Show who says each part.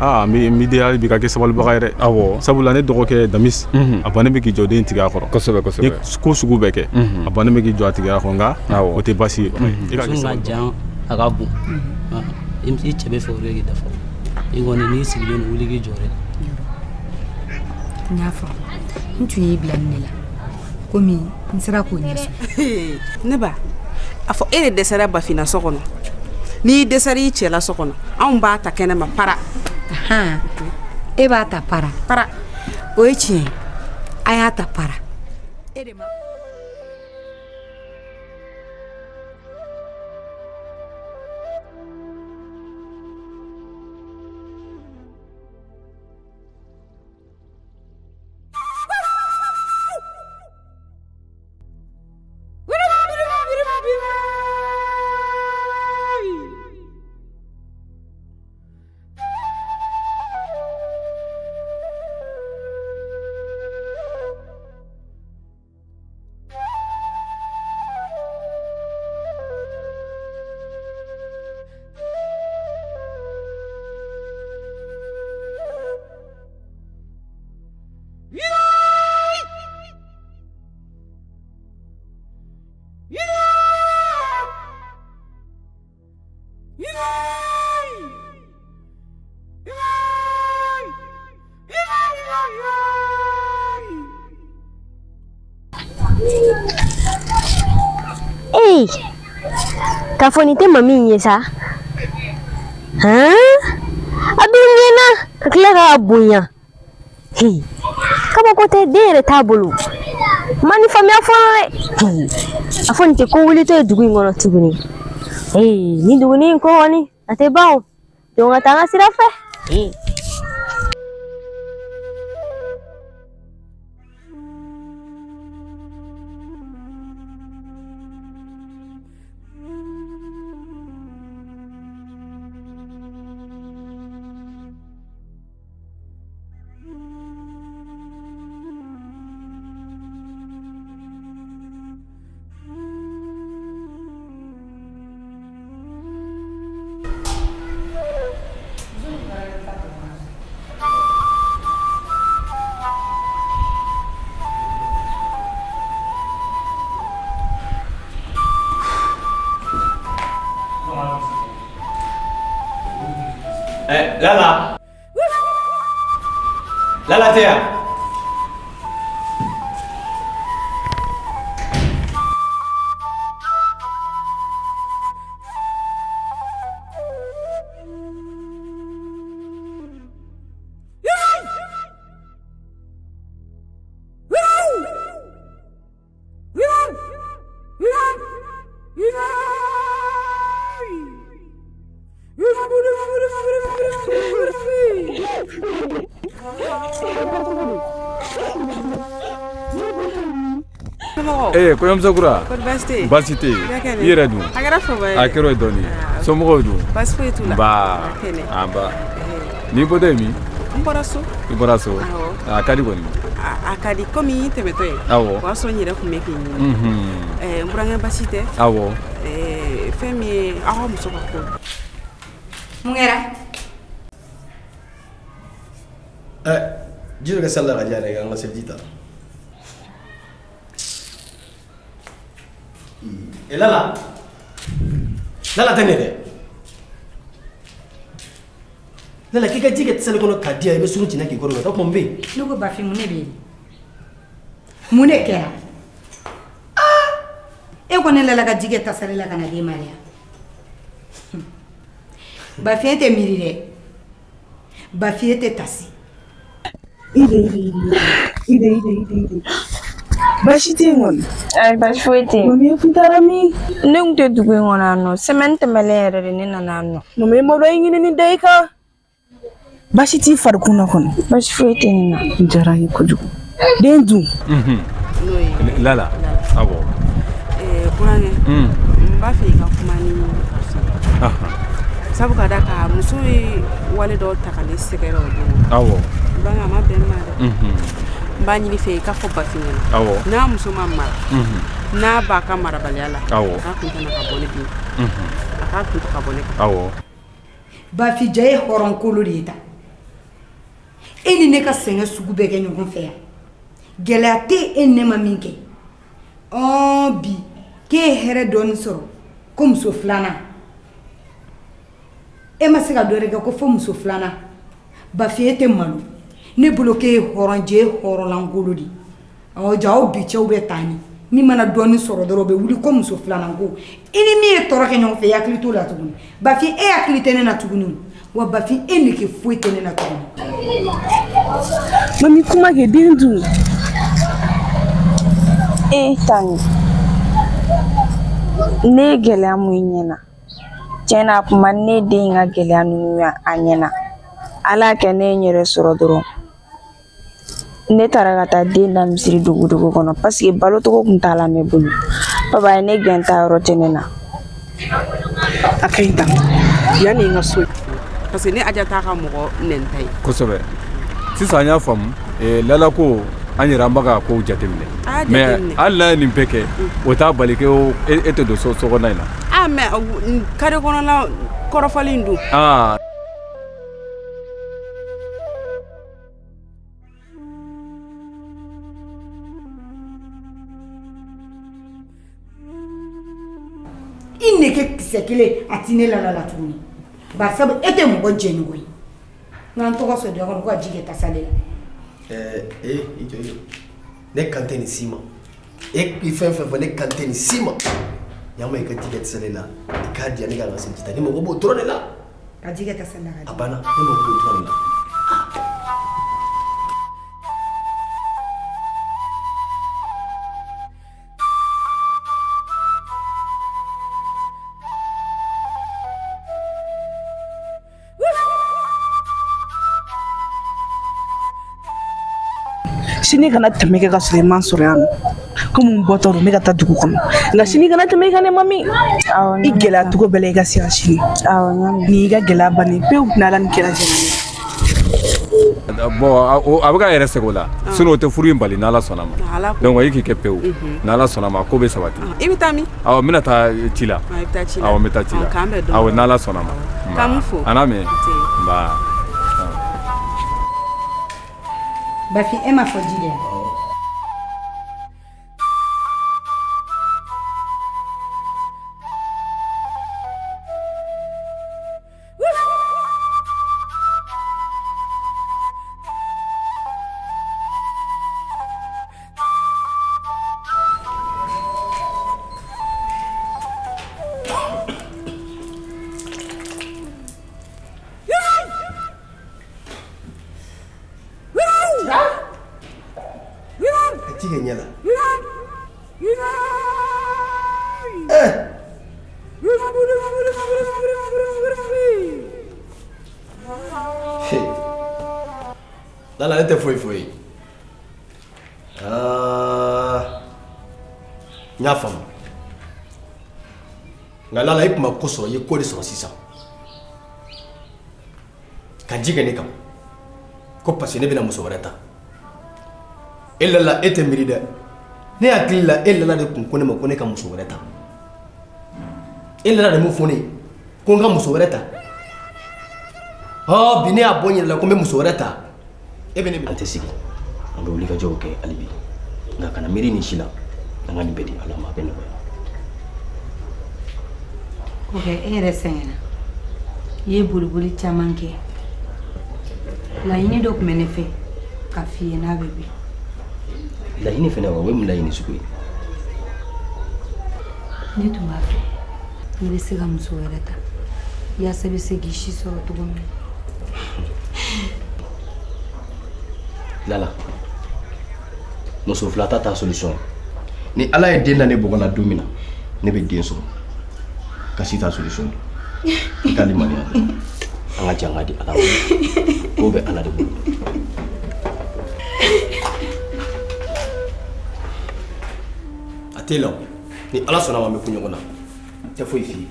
Speaker 1: Aa n b'i deli hali bi ka kɛ sabalibaga ye dɛ. Awɔ. Sabula ne dɔgɔkɛ Damis. A bannen bɛ k'i jɔ den tigɛ a kɔrɔ. Kosɛbɛ kosɛbɛ. Ni ko sugu bɛɛ kɛ. A bannen bɛ k'i jɔ a tigɛ a kɔrɔ nka. Awɔ. O tɛ baasi ye. I ka kɛ sabalibaga.
Speaker 2: Jan a ka bon. I cɛ bɛ fɛ o de k'i dafa. I kɔni n'i sigilen don wuli k'i jɔ dɛ.
Speaker 3: N y'a faamu. N tun y'i bila nin de la. Komi n sera k'o ɲɛ sɔrɔ.
Speaker 4: Ne ba, a fɔ e de dɛsɛra Bafina so kɔnɔ. N'i dɛsɛra i cɛ la so kɔnɔ, anw b'a ta kɛnɛ ma para.
Speaker 3: E b'a ta para.
Speaker 4: Para.
Speaker 3: O ye tiɲɛ ye. A y'a ta para. E de ma.
Speaker 5: Hey, k'a fɔ nin tɛ mami in ye sa han a dun ɲɛna ka tila k'a bonya hey kabako tɛ den yɛrɛ t'a bolo ma nin faamuya fɔlɔ dɛ a fɔ nin tɛ ko wulitɔ ye dugu in kɔnɔ tuguni hey nin duguni in ko kɔni a tɛ ban o donc ka taa n ka sira fɛ hey.
Speaker 6: Lala. Lala tɛ yan.
Speaker 1: Eh, kɔɲɔmuso kura. Baasi tɛ yen. I yɛrɛ dun?
Speaker 4: A kɛra fama ye.
Speaker 1: A kɛra o ye dɔɔnin. Somɔgɔw dun?
Speaker 4: Baasi foyi t'u la.
Speaker 1: Nba. Anba. N'i bɔtɔ ye min?
Speaker 4: N bɔra so.
Speaker 1: I bɔra so?
Speaker 4: Awɔ.
Speaker 1: A ka di kɔni?
Speaker 4: A ka di komi n tɛmɛtɔ ye.
Speaker 1: Awɔ.
Speaker 4: O y'a sɔrɔ n yɛrɛ tun bɛ k'i ɲini. N burankɛ baasi tɛ?
Speaker 1: Awɔ.
Speaker 4: Fɛn min ye aw ka muso ka ko.
Speaker 3: Mun kɛra?
Speaker 7: Ji dɔ kɛ sali la ka di yan dɛ, an ka seliji ta. Lala. Lala tɛ nin dɛ. Lala k'i ka ji kɛ sali kɔnɔ k'a di yan i bɛ suru ci n'a k'i kɔrɔ o tuma mun bɛ yen?
Speaker 3: Ne ko Bafin mun de bɛ yen? Mun de kɛra? E ko ne Lala ka ji kɛ tasali la ka na d'e ma de yan. Bafin tɛ miiri dɛ. Bafin tɛ tasi.
Speaker 8: Ide. Baasi tɛ yen kɔni.
Speaker 9: Ayi baasi foyi tɛ yen.
Speaker 8: Mami e kun taara min?
Speaker 9: Ne kun tɛ dugu in kɔnɔ yan nɔ. Semaine tɛmɛnen yɛrɛ de ne nana yan nɔ.
Speaker 8: Mami e ma dɔn e ɲinini da i kan. Baasi t'i farikun na kɔni.
Speaker 9: Baasi foyi tɛ ne na.
Speaker 8: N diyara n ye kojugu. Den dun?
Speaker 1: Lala. Awɔ.
Speaker 4: Burankɛ. N b'a fɛ i ka kuma ni karisa ye. Sabu ka d'a kan muso ye wale dɔw ta ka ne sɛgɛrɛ o don.
Speaker 1: Awɔ.
Speaker 4: Burankɛ a ma bɛn n ma dɛ. N b'a ɲini fɛ i k'a fɔ Bafin ɲɛna.
Speaker 1: Awɔ.
Speaker 4: N'a muso ma mara. N'a b'a ka marabaliya la.
Speaker 1: Awɔ.
Speaker 4: A k'a kun ta ka bɔ ne bin. A k'a kun ta ka bɔ ne kan.
Speaker 1: Awɔ.
Speaker 3: Bafin ja ye hɔrɔnkolo de ye tan. E ni ne ka sɛgɛn sugu bɛɛ kɛ ɲɔgɔn fɛ yan. Gɛlɛya tɛ e ni ne ma min kɛ. Ɔn bi k'e ye hɛrɛ dɔɔni sɔrɔ ko muso filanan. E ma se ka dɔ wɛrɛ kɛ ko fo muso filanan. Bafin e tɛ malo. Ne bolo k'e ye hɔrɔnjɛ ye hɔrɔnlankolon de ye. Ɔ ja aw bi cɛw bɛ tan ni min mana dɔɔni sɔrɔ dɔrɔn o bɛ wuli ko muso filanan ko. I ni min ye tɔɔrɔ kɛ ɲɔgɔn fɛ i hakili t'o la tuguni. Bafin e hakili tɛ ne na tuguni. Wa Bafin e nege foyi tɛ ne na tuguni.
Speaker 8: Mami kuma kɛ den dun.
Speaker 9: E Tani, ne ye gɛlɛya mun ye ɲɛ na. Tiɲɛ na a kun man ne den in ka gɛlɛya ninnu ye a ɲɛ na. Ala y'a kɛ ne ye n yɛrɛ sɔrɔ dɔrɔn. Ne taara ka taa den da misiri dogodogo kɔnɔ parce que balocogo kun t'a la ne bolo. Papa ye ne gɛn taa yɔrɔ tɛ ne na.
Speaker 8: A ka ɲi tan. Yanni n ka so.
Speaker 4: Parce que ne Aja t'a ka mɔgɔ nɛnta ye.
Speaker 6: Kosɛbɛ. Sisan an y'a faamu Lala ko an yɛrɛ an b'a ka kow jateminɛ. Mais hali n'a ye nin bɛɛ kɛ o t'a bali ko e tɛ don so kɔnɔna in na.
Speaker 4: Ah mais carré kɔnɔna kɔrɔfɔli in dun.
Speaker 6: Ah.
Speaker 3: I nege kisɛ kelen a ti ne Lala la tuguni. Bari sabu e tɛ mɔgɔ jɛɲɔgɔn ye. N ka n tɔgɔ sɔrɔ dɔ kɔnɔ ko ka ji kɛ tasale la.
Speaker 7: I jɔ i jɔ. Ne kan tɛ nin si ma. E i fɛn fɛn fɔ ne kan tɛ nin si ma. Yama i ka ji kɛ tasale la. I k'a di yan ne ka n ka seliji ta. Ne mago b'o dɔrɔn de la.
Speaker 3: Ka ji kɛ tasale la ka di.
Speaker 7: A banna ne mago b'o dɔrɔn de la.
Speaker 8: Sini kana tɛmɛ kɛ ka sɔrɔ i ma n sɔrɔ yan nɔ. Komi n bɔtɔ don ne ka taa dugu kɔnɔ. Nka sini kana tɛmɛ i kan dɛ mami. I gɛlɛya cogo bɛɛ la i ka se yan sini. Ni y'i ka gɛlɛya bannen pewu n'Ala ni kira cɛ.
Speaker 6: Bon a bɛ ka yɛrɛ sɛgɛn o la. Sinon o tɛ furu in bali n'Ala sɔnna ma. Donc i k'i kɛ pewu. N'Ala sɔnna ma ko bɛ sabati.
Speaker 4: I bɛ taa min?
Speaker 6: Awɔ n bɛna taa ci la.
Speaker 4: I bɛ taa ci la.
Speaker 6: Awɔ n bɛ taa ci la.
Speaker 4: K'an bɛn don.
Speaker 6: Awɔ n'Ala sɔnna ma.
Speaker 4: K'an m'u fo.
Speaker 6: A n'a mɛn. Nba.
Speaker 3: Bafin e ma fɔ ji de wa?
Speaker 7: Lala ne tɛ foyi fɔ ye. Aa, n y'a faamu. Nka Lala i tun ma ko sɔrɔ, i ye ko de sɔrɔ sisan. Ka ji kɛ ne kan. Ko parce que ne bɛna muso wɛrɛ ta. E Lala e tɛ miiri dɛ. Ne hakili la e Lala de kun ko ne ma ko ne ka muso wɛrɛ ta. E Lala de m'o fɔ ne ye ko n ka muso wɛrɛ ta. Ɔ bi ne y'a bɔ n yɛrɛ la ko n bɛ muso wɛrɛ ta. E bɛ ne minɛ. An tɛ sigi. An bɛ wuli ka jɔw kɛ hali bi. Nka kana miiri nin si la. An ka nin bɛɛ di Ala ma a bɛ nɔgɔya.
Speaker 3: Ok, e yɛrɛ sɛgɛnna. I ye boliboli caman kɛ. Laɲini dɔ tun bɛ ne fɛ ka f'i ye n'a bɛ bɛn.
Speaker 7: Laɲini fɛnɛ wa o ye mun laɲini sugu ye?
Speaker 3: Ne tun b'a fɛ n'i bɛ se ka muso wɛrɛ ta yaasa i bɛ se k'i si sɔrɔ cogo min na.
Speaker 7: Lala, muso fila ta t'a solution ye. Ni Ala ye den da ne bɔgɔ la don min na, ne bɛ den sɔrɔ. Kasi t'a solution ye. I ka limaniya dɔrɔn. An ka jɛ an ka di Ala ma. Ko bɛ Ala de bolo. A t'e la o. Ni Ala sɔnna ma an bɛ kun ɲɔgɔn na. N tɛ foyi f'i ye.